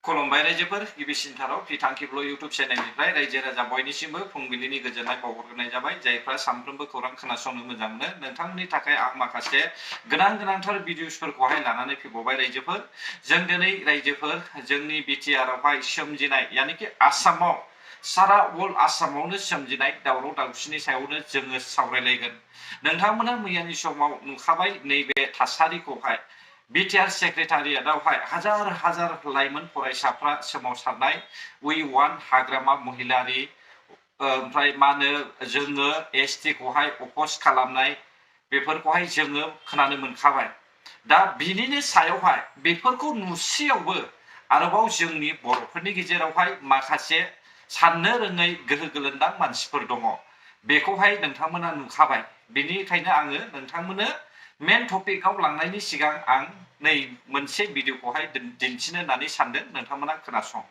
खुलुमबाय रायजोफोर गिबिसिनथाराव बिथांखिब्ल YouTube चेनेलनिफ्राय रायजो राजा बयनिसिमबो फुंबिलिनि गोजोननाय बावहरनाय जाबाय जायफ्रा सानफ्रोमबो खौरां खोनासंनो मोजां मोनो नोंथांमोननि थाखाय आं माखासे गोनांथार भिडिअसफोरखौहाय लानानै फैबावबाय रायजोफोर जों दिनै रायजोफोर जोंनि BTR आवहाय सोमजिनाय यानिकि आसामाव सारा वर्ल्ड आसामावनो सोमजिनाय दावराव दावसिनि सायावनो जोङो सावरायलायगोन नोंथांमोना मैयानि समाव नुखाबाय नैबे थासारिखौहाय BTR सेक्रेटारियाटआवहाय हाजार लाइमोन फरायसाफ्रा सोमावसारनाय वी वान हाग्रामा महिलारि ओमफ्राय मानो जोङो ST खौहाय अपोज खालामनाय बेफोरखौहाय जोङो खोनानो मोनखाबाय दा बिनिनो सायावहाय बेफोरखौ नुसेयावबो आरोबाव जोंनि बर'फोरनि गेजेरावहाय माखासे साननो रोङै गोहो गोलोन्दां मानसिफोर दङ बेखौहाय नोंथांमोना नुखाबाय बेनिखायनो आङो नोंथांमोननो मेन टपिकआव लांनायनि सिगां आं नै मोनसे भिडिअखौहाय दिन्थिनो होननानै सानदों नोंथांमोना खोनासं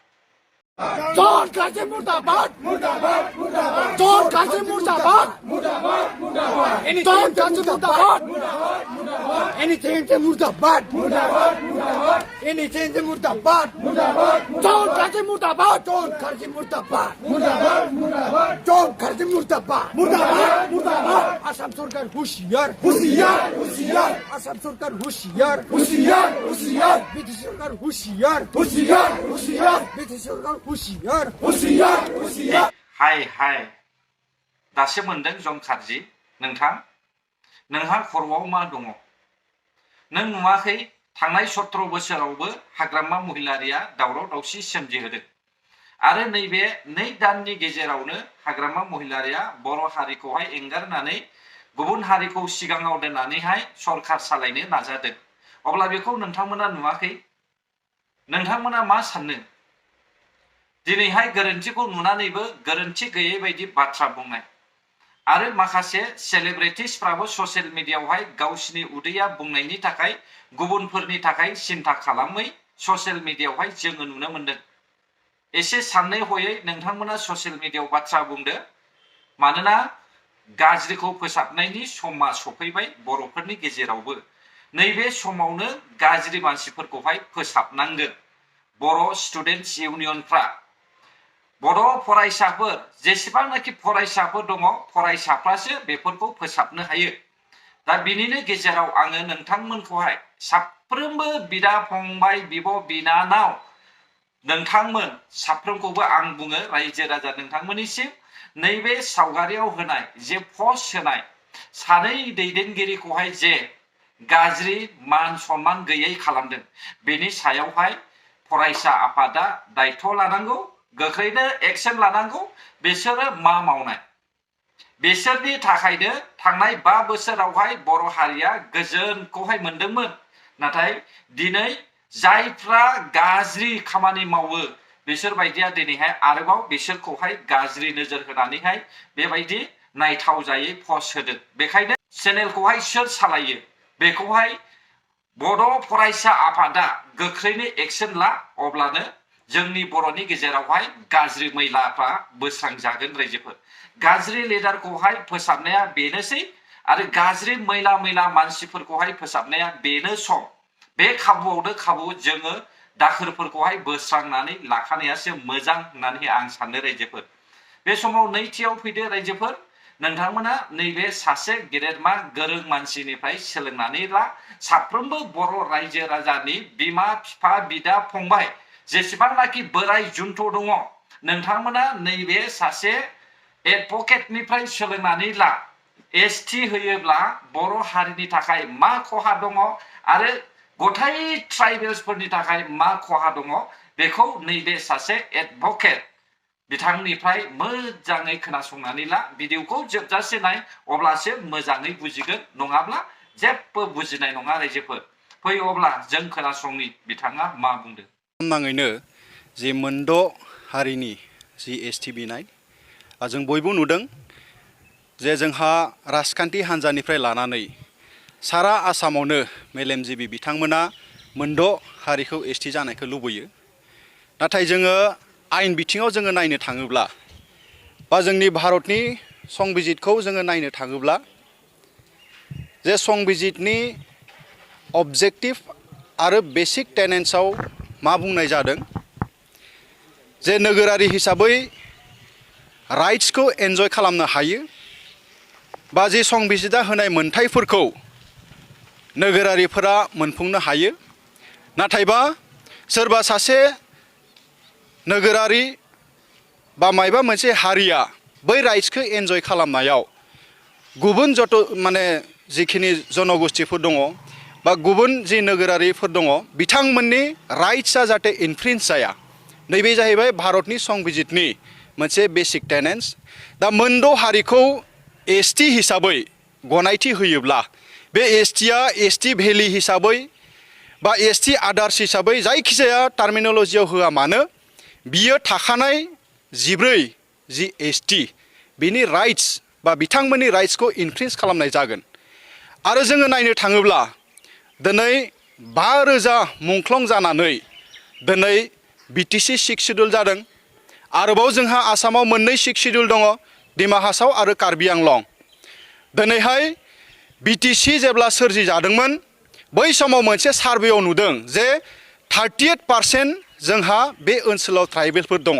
John Kazim Murdabad! Murdabad! Murdabad! John Kazim Murdabad! Murdabad! Murdabad! John Kazim Murdabad! Murdabad! Murdabad! Anything to Murdabad! Murdabad! Murdabad! Anything to Murdabad! Murdabad! John Kazim Murdabad! John Kazim Murdabad! Murdabad! Murdabad! John Kazim Murdabad! Murdabad! Murdabad! Asam Sarkar Hushiyar! Hushiyar! Hushiyar! Asam Sarkar Hushiyar! Hushiyar! Hushiyar! British Sarkar Hushiyar! Hushiyar! Hushiyar! British Sarkar हुशियार हुशियार हुशियार हाय दासो मोनदों जन खारजि नोंहा खर'आव मा दङ नों नुवाखै थांनाय 17 बोसोरावबो हाग्रामा महिलारिया दावराव दावसि सोमजिहोदों आरो नैबे 2 दाननि गेजेरावनो हाग्रामा महिलारिया बर' हारिखौहाय एंगारनानै गुबुन हारिखौ सिगाङाव दोननानैहाय सरखार सालायनो नाजादों अब्ला बेखौ नोंथांमोना नुवाखै नोंथांमोना मा सानो दिनैहाय गोरोन्थिखौ नुनानैबो गोरोन्थि गैयै बायदि बाथ्रा बुंनाय आरो माखासे सेलिब्रिटिसफ्राबो ससियेल मिडियायावहाय गावसिनि उदैया बुंनायनि थाखाय गुबुनफोरनि थाखाय सिन्था खालामै ससियेल मिडियायावहाय जोङो नुनो मोनदों एसे साननै हयै नोंथांमोना ससियेल मिडियायाव बाथ्रा बुंदो मानोना गाज्रिखौ फोसाबनायनि समा सफैबाय बर'फोरनि गेजेरावबो नैबे समावनो गाज्रि मानसिफोरखौहाय फोसाबनांगोन बर' स्टुडेन्टस इउनियनफ्रा बर' फरायसाफोर जेसेबांनाखि फरायसाफोर दङ फरायसाफ्रासो बेफोरखौ फोसाबनो हायो दा बिनिनो गेजेराव आङो नोंथांमोनखौहाय साफ्रोमबो बिदा फंबाय बिब' बिनानाव नोंथांमोन साफ्रोमखौबो आं बुङो रायजो राजा नोंथांमोननिसिम नैबे सावगारियाव होनाय जे पस्ट होनाय सानै दैदेनगिरिखौहाय जे गाज्रि मान सनमान गैयै खालामदों बेनि सायावहाय फरायसा आफादा दायथ' लानांगौ गोख्रैनो एक्शन लानांगौ बिसोरो मा मावनाय बिसोरनि थाखायनो थांनाय 5 बोसोरावहाय बर' हारिया गोजोनखौहाय मोनदोंमोन नाथाय दिनै जायफ्रा गाज्रि खामानि मावो बिसोर बायदिया दिनैहाय आरोबाव बिसोरखौहाय गाज्रि नोजोर होनानैहाय बेबायदि नायथाव जायै पस्ट होदों बेखायनो चेनेलखौहाय सोर सालायो बेखौहाय बर' फरायसा आफादा गोख्रैनो एक्शन ला अब्लानो जोंनि बर'नि गेजेरावहाय गाज्रि मैलाफ्रा बोस्रांजागोन रायजोफोर गाज्रि लिडारखौहाय फोसाबनाया बेनोसै आरो गाज्रि मैला मानसिफोरखौहाय फोसाबनाया बेनो सम बे खाबुआवनो खाबु जोङो दाखोरफोरखौहाय बोस्रांनानै लाखानायासो मोजां होननानै आं सानो रायजोफोर बे समाव नैथियाव फैदो रायजोफोर नोंथांमोना नैबे सासे गेदेरमा गोरों मानसिनिफ्राय सोलोंनानै ला साफ्रोमबो बर' रायजो राजानि बिमा बिफा बिदा फंबाय जेसेबांनाखि बोराय जुन्थ दङ नोंथांमोना नैबे सासे एडभकेटनिफ्राय सोलोंनानै ला ST होयोब्ला बर' हारिनि थाखाय मा खहा दङ आरो गथाय ट्राइबेल्सफोरनि थाखाय मा खहा दङ बेखौ नैबे सासे एडभकेट बिथांनिफ्राय मोजाङै खोनासंनानै ला भिडिअखौ जोबजासे नाय अब्लासो मोजाङै बुजिगोन नङाब्ला जेबो बुजिनाय नङा रायजोफोर फै अब्ला जों खोनासंनि बिथाङा मा बुंदों नाङैनो जे मोनद' हारिनि जि ST बिनाय जों बयबो नुदों जे जोंहा राजखान्थि हान्जानिफ्राय लानानै सारा आसामावनो मेलेमजिबि बिथांमोना मोनद' हारिखौ ST जानायखौ लुबैयो नाथाय जोङो आयेन बिथिङाव जोङो नायनो थाङोब्ला बा जोंनि भारतनि संबिजितखौ जोङो नायनो थाङोब्ला जे संबिजितनि अबजेक्टिभ आरो बेसिक टेनेन्सआव मा बुंनाय जादों जे नोगोरारि हिसाबै राइट्सखौ एन्जय खालामनो हायो बा जे संबिजिदा होनाय मोनथायफोरखौ नोगोरारिफोरा मोनफुंनो हायो। नाथायबा सोरबा सासे नोगोरारि बा मायबा मोनसे हारिया बै राइट्सखौ एन्जय खालामनायाव गुबुन माने जिखिनि जनगोष्ठीफोर दङ बा गुबुन जि नोगोरारिफोर दङ बिथांमोननि राइट्सआ जाहाथे इनफ्रिन्स जाया, नैबे जाहैबाय भारतनि संबिजितनि मोनसे बेसिक टेनेन्स। दा मोनद' हारिखौ एसटि हिसाबै गनायथि होयोब्ला बे एसटिया एसटि भेलि हिसाबै बा एसटि आदार्स हिसाबै जायखिजाया टार्मिनोलजियाव होआ मानो बियो थाखानाय 14 जि एसटि बिनि राइट्स बा बिथांमोननि राइट्सखौ इनफ्रिन्स खालामनाय जागोन। आरो जोङो नायनो थाङोब्ला दिनै 5,000 मुंख्लं जानानै दिनै बिटिसि 6 शिड्युल जादों। आरोबाव जोंहा आसामाव मोननै 6 शिड्युल दङ, डिमा हासाव आरो कार्बि आंलं। दिनैहाय बिटिसि जेब्ला सोरजि जादोंमोन बै समाव मोनसे सार्भेयाव नुदों जे 38% जोंहा बे ओनसोलाव ट्राइबेलफोर दङ।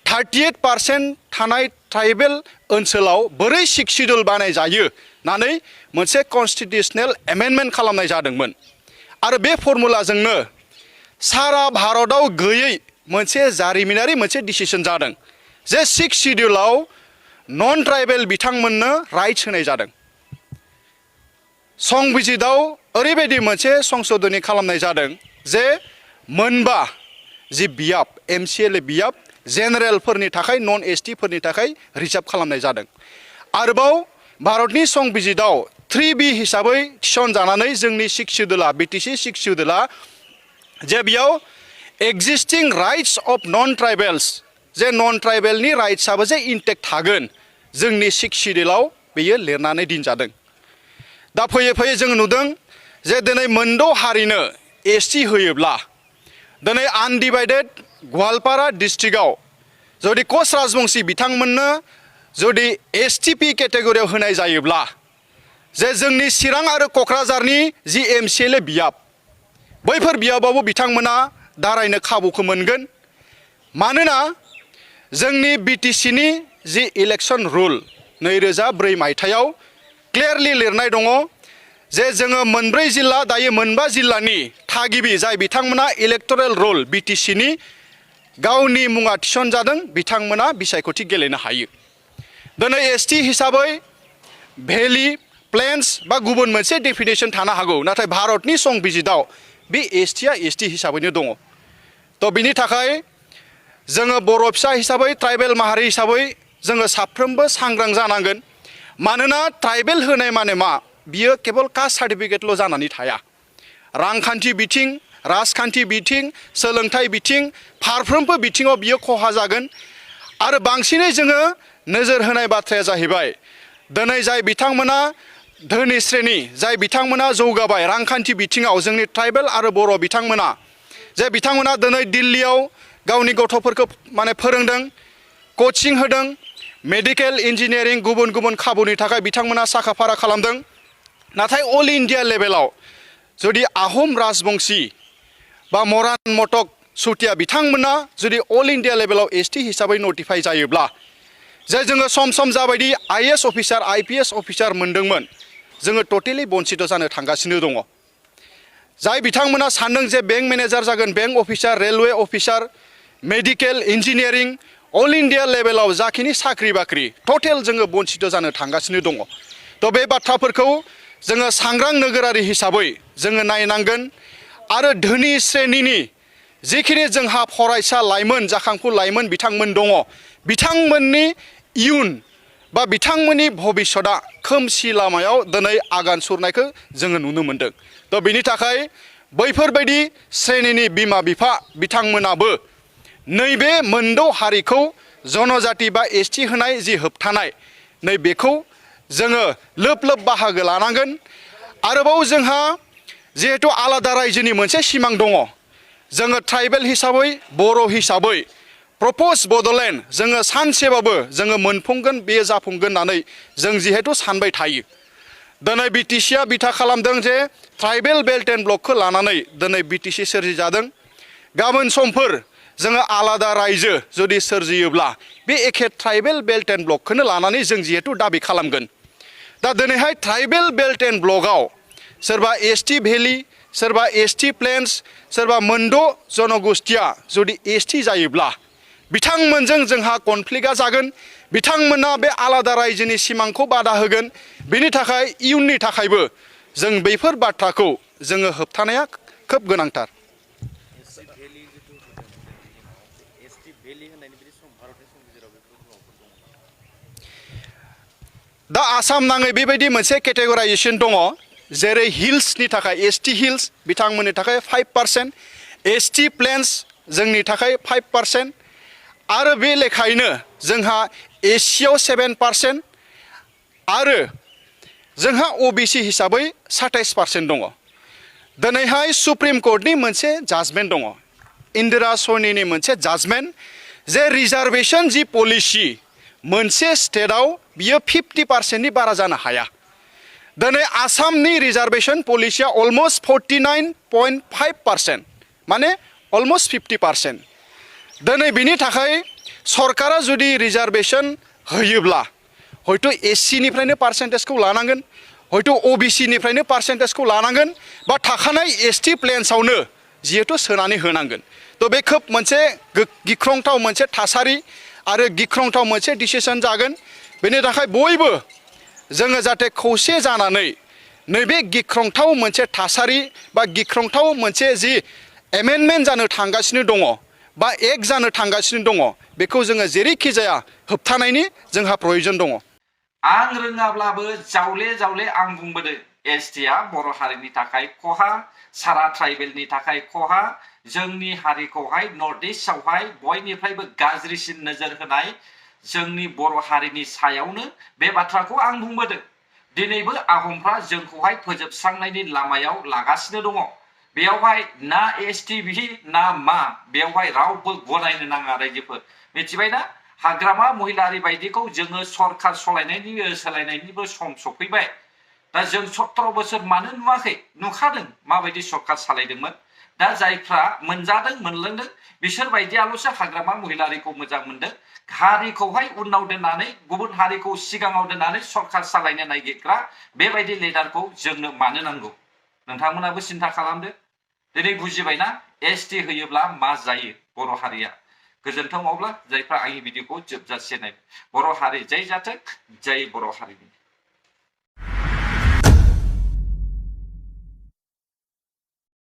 38% थानाय ट्राइबेल ओनसोलाव बोरै 6 शिड्युल बानाय जायो होननानै मोनसे कन्स्टिटिउसनेल एमेन्डमेन्ट खालामनाय जादोंमोन। आरो बे फर्मुलाजोंनो सारा भारताव गैयै मोनसे जारिमिनारि मोनसे डिसिसन जादों जे 6 शिड्युलाव नन ट्राइबेल बिथांमोननो राइट्स होनाय जादों। संबिजिदाव ओरैबायदि मोनसे संशोधनी खालामनाय जादों जे मोनबा जि बियाब एमसिएलए बियाब जेनेरेलफोरनि थाखाय नन एसटिफोरनि थाखाय रिजार्भ खालामनाय जादों। आरोबाव भारतनि संबिजिदाव 3B हिसाबै थिसनजानानै जोंनि 6 शिड्युला बिटिसि 6 शिड्युला जे बेयाव एक्जिस्टिं राइट्स अफ नन ट्राइबेल्स जे नन ट्राइबेलनि राइट्सआबो जे इनटेक्ट थागोन जोंनि 6 शिड्युलाव बेयो लिरनानै दोनजादों। दा फैयै फैयै जों नुदों जे दिनै मोनद' हारिनो एसटि होयोब्ला दिनै आनडिभाइडेड गवालपारा डिस्ट्रिक्टआव जुदि कच राजबंशी बिथांमोननो जुदि एसटिपि केटेगरियाव होनाय जायोब्ला जे जोंनि चिरां आरो क'क्राझारनि जि एमसिएलए बियाब बैफोर बियाबावबो बिथांमोना दारायनो खाबुखौ मोनगोन। मानोना जोंनि बिटिसिनि जि इलेक्सन रुल 2004 मायथाइयाव क्लियारलि लिरनाय दङ जे जोङो मोनब्रै जिल्ला दायो मोनबा जिल्लानि थागिबि जाय बिथांमोना इलेक्टरेल रोल बिटिसिनि गावनि मुङा थिसनजादों बिथांमोना बिसायख'थि गेलेनो हायो। दिनै एसटि हिसाबै भेलि प्लेन्स बा गुबुन मोनसे डेफिनेसन थानो हागौ, नाथाय भारतनि संबिजिदाव बे एसटिया एसटि हिसाबैनो दङ। थ' बिनि थाखाय जोङो बर' फिसा हिसाबै ट्राइबेल माहारि हिसाबै जोङो साफ्रोमबो सांग्रां जानांगोन। मानोना ट्राइबेल होनाय माने मा बियो केवल कास्ट सार्टिफिकेटल' जानानै थाया। रांखान्थि बिथिं, राजखान्थि बिथिं, सोलोंथाइ बिथिं फारफ्रोमबो बिथिङाव बियो खहा जागोन। आरो बांसिनै जोङो नोजोर होनाय बाथ्राया जाहैबाय दिनै जाय बिथांमोना धोनि श्रेणी जाय बिथांमोना जौगाबाय रांखान्थि बिथिङाव जोंनि ट्राइबेल आरो बर' बिथांमोना जे बिथांमोना दिनै दिल्लीयाव गावनि गथ'फोरखौ माने फोरोंदों, कचिं होदों, मेडिकेल इन्जिनियारिं गुबुन गुबुन खाबुनि थाखाय बिथांमोना साखाफारा खालामदों। नाथाय अल इन्डिया लेभेलाव जुदि आहम राजबंशी बा मरान मटक सुतिया बिथांमोना जुदि अल इन्डिया लेभेलाव एसटि हिसाबै नटिफाइ जायोब्ला जे जोङो सम सम जाबायदि आइएएस अफिसार आइपिएस अफिसार मोनदोंमोन जोङो टटेलि बन्सित जानो थांगासिनो दङ। जाय बिथांमोना सानदों जे बेंक मेनेजार जागोन, bank officer, railway officer, medical engineering all India लेभेलाव जाखिनि साख्रि बाख्रि टटेल जोङो बन्सित जानो थांगासिनो दङ। थ' बे बाथ्राफोरखौ जोङो सांग्रां नोगोरारि हिसाबै जोङो नायनांगोन। आरो धोनि श्रेणिनि जिखिनि जोंहा फरायसा लाइमोन जाखांफु लाइमोन बिथांमोन दङ बिथांमोननि इयुन बा बिथांमोननि भबिष्यतआ खोमसि लामायाव दिनै आगान सुरनायखौ जोङो नुनो मोनदों। थ' बिनि थाखाय बैफोरबायदि श्रेणिनि बिमा बिफा बिथांमोनाबो नैबे मोनद' हारिखौ जनजाति बा एसटि होनाय जि होबथानाय नैबेखौ जोङो लोब लोब बाहागो लानांगोन। आरोबाव जोंहा जिहेतु आलादा रायजोनि मोनसे सिमां दङ, जोङो ट्राइबेल हिसाबै बर' हिसाबै प्रप'ज बड'लेण्ड जोङो सानसेबाबो जोङो मोनफुंगोन, बेयो जाफुंगोन होननानै जों जिहेतु सानबाय थायो। दिनै बिटिसिया बिथा खालामदों जे ट्राइबेल बेल्ट एन्ड ब्लकखौ लानानै दिनै बिटिसि सोरजिजादों। गाबोन समफोर जोङो आलादा रायजो जुदि सोरजियोब्ला बे एखे ट्राइबेल बेल्ट एन्ड ब्लकखौनो लानानै जों जिहेतु दाबि खालामगोन दा दिनैहाय ट्राइबेल बेल्ट एन्ड ब्लकआव सोरबा एसटी भेलि सोरबा एसटी प्लेन्स सोरबा मोनद' जनगोष्ठिया जुदि एसटी जायोब्ला बिथांमोनजों जोंहा कनफ्लिक्टआ जागोन बिथांमोना बे आलादा रायजोनि सिमांखौ बादा होगोन बेनि थाखाय इयुननि थाखायबो जों बेफोर बाथ्राखौ जोङो होबथानाया खोब गोनांथार दा आसाम नाङै बेबायदि मोनसे केटेगराइजेसन दङ जेरै हिल्सनि थाखाय एसटी हिल्स बिथांमोननि थाखाय 5% एसटी प्लेन्स जोंनि थाखाय 5% आरो बे लेखायैनो जोंहा एससीआव 7% आरो जोंहा ओबीसी हिसाबै 27% दङ दिनैहाय सुप्रिम कर्टनि मोनसे जाजमेन्ट दङ इन्दिरा सयनिनि मोनसे जाजमेन्ट जे रिजार्भेशन जि पलिसि मोनसे स्टेटआव बियो 50%नि बारा जानो हाया दिनै आसामनि रिजार्भेशन पलिसिया अलमोस्ट 49.5% माने अलमोस्ट 50% दिनै बिनि थाखाय सरकारा जुदि रिजार्भेशन होयोब्ला हयथ' एससीनिफ्रायनो पार्सेन्टेजखौ लानांगोन हयथ' ओबीसीनिफ्रायनो पार्सेन्टेजखौ लानांगोन बा थाखानाय एसटी प्लेन्सआवनो जिहेतु सोनानै होनांगोन थ' बे खोब मोनसे गिख्रंथाव मोनसे थासारि आरो गिख्रंथाव मोनसे डिसिसन जागोन बेनि थाखाय बयबो जोङो जाहाथे खौसे जानानै नैबे गिख्रंथाव मोनसे थासारि बा गिख्रंथाव मोनसे जि एमेन्डमेन्ट जानो थांगासिनो दङ बा एक्ट जानो थांगासिनो दङ बेखौ जोङो जेरैखि जाया होबथानायनि जोंहा प्रयजन दङ आं रोङाब्लाबो जावले जावले आं बुंबोदों एसटीआ बर' हारिनि थाखाय खहा सारा ट्राइबेलनि थाखाय खहा जोंनि हारिखौहाय नर्थ इस्टआवहाय बयनिफ्रायबो गाज्रिसिन नोजोर होनाय जोंनि बर' हारिनि सायावनो बे बाथ्राखौ आं बुंबोदों दिनैबो आहमफ्रा जोंखौहाय फोजोबस्रांनायनि लामायाव लागासिनो दङ बेयावहाय ना एसटीभि ना मा बेयावहाय रावबो गनायनो नाङा रायजोफोर मिथिबायना हाग्रामा महिलारि बायदिखौ जोङो सरखार सोलायनायनिबो सम सफैबाय दा जों 17 बोसोर मानो नुवाखै नुखादों माबायदि सरखार सालायदोंमोन दा जायफ्रा मोनजादों मोनलोंदों बिसोर बायदियाल'सो हाग्रामा महिलारिखौ मोजां मोनदों हारिखौहाय उनाव दोननानै गुबुन हारिखौ सिगाङाव दोननानै सरखार सालायनो नागिरग्रा बेबायदि लिडारखौ जोंनो मानो नांगौ नोंथांमोनाबो सिन्था खालामदो दिनै बुजिबायना एसटी होयोब्ला मा जायो बर' हारिया गोजोन्थों अब्ला जायफ्रा आंनि भिडिअखौ जोबजासे नाय बर' हारि जय जाथों जय बर' हारिनि